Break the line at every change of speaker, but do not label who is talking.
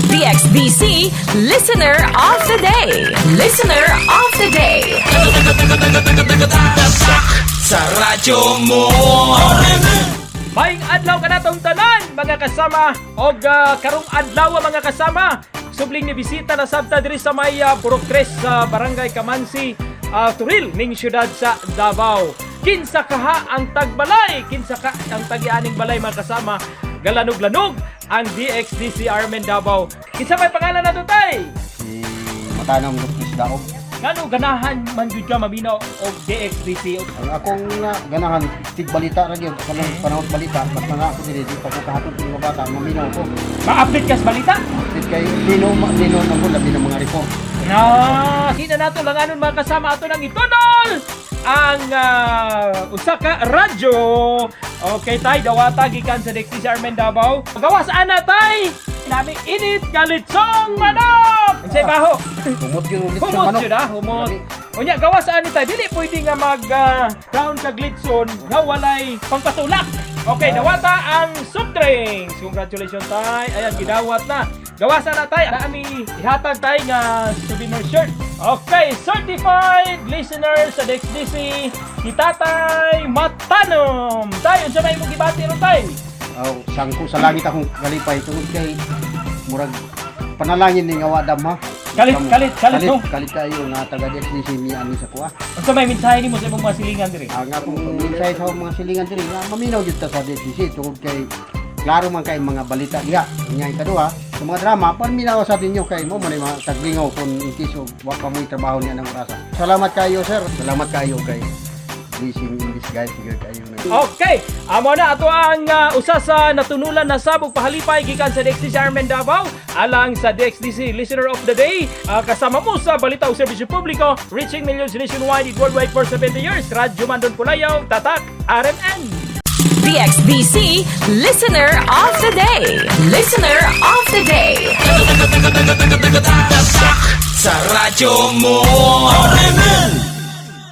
DXDC Listener of the Day. Listener of the Day.
Sa radyo mo.
Maayong adlaw kanatong tanan, mga kasama, og karong adlaw, mga kasama, subling ni bisita na sabta diri sa may Purok Tres sa Barangay Kamansi, Toril ning syudad sa Davao. Kinsa kaha ang tagbalay? Kinsa ka ang tagianing balay, mga kasama? Galanog-lanog ang DXDC Armen Davao. Kinsa may pangalan nato, tay?
Si Matanong Lopez Daog.
Ngano ganahan man gyud ka maminaw og DXDC?
Ang akong nga ganahan tig balita ra gyud kanang panahon balita, basta nga ako diri di pa ko kahatod ng mga bata, maminaw ko.
Ma-update ka sa balita?
Dit kay lino lino na ko labi ng mga report.
Na, di na nato langanon, mga kasama, ato nang itunol ang usa ka radyo. Okay tay, dawata gikan sa Dexys Armen Davao. Gawas ana tay. Nami init nga litsong manok. Unsay baho?
Humot yun ulit sa
Humot
manok.
yun ah, humot. Unya gawas ani tay, dili pwede nga mag down kag litson nga walay pangpatulak. Okay, dawata ang soft drinks. Congratulations, tay. Ayan, gidawat na. Gawasan na tay, naami ihatag tay nga souvenir shirt. Okay, certified listener sa DXDC, si Tatay Matanom. Tay, unsa may imong gibati ron, tay?
Aw, sangko sa langit akong kalipay tungod kay murag panalangin ni nga wadam ha.
Kalit, kalit, kalit, no?
Kalit kayo nga taga DXDC mi ani sa kuha.
Unsa may mensahe nimo sa imong mga silingan diri?
Ang akong mensahe sa mga silingan diri nga maminaw jud ta sa DXDC tungod kay klaro man kay mga balita diha. Nya ikaduha, sa mga drama paminaw sa ninyo kay mo man mga taglingaw kung in case of wa pa mo'y trabaho niya ng orasa. Salamat kayo, sir. Salamat kayo kay blessing in disguise gyud kayo na.
Okay, amo na ato ang usa sa natunulan na sabog pahalipay gikan sa DXDC Armen Davao alang sa DXDC Listener of the Day. Kasama mo sa Balita ug Serbisyo Publiko, reaching millions nationwide and worldwide for 70 years. Radyo Mandon Pulayaw, Tatak RMN.
DXDC Listener of the Day. Listener of the Day.
Sa radyo mo. RMN.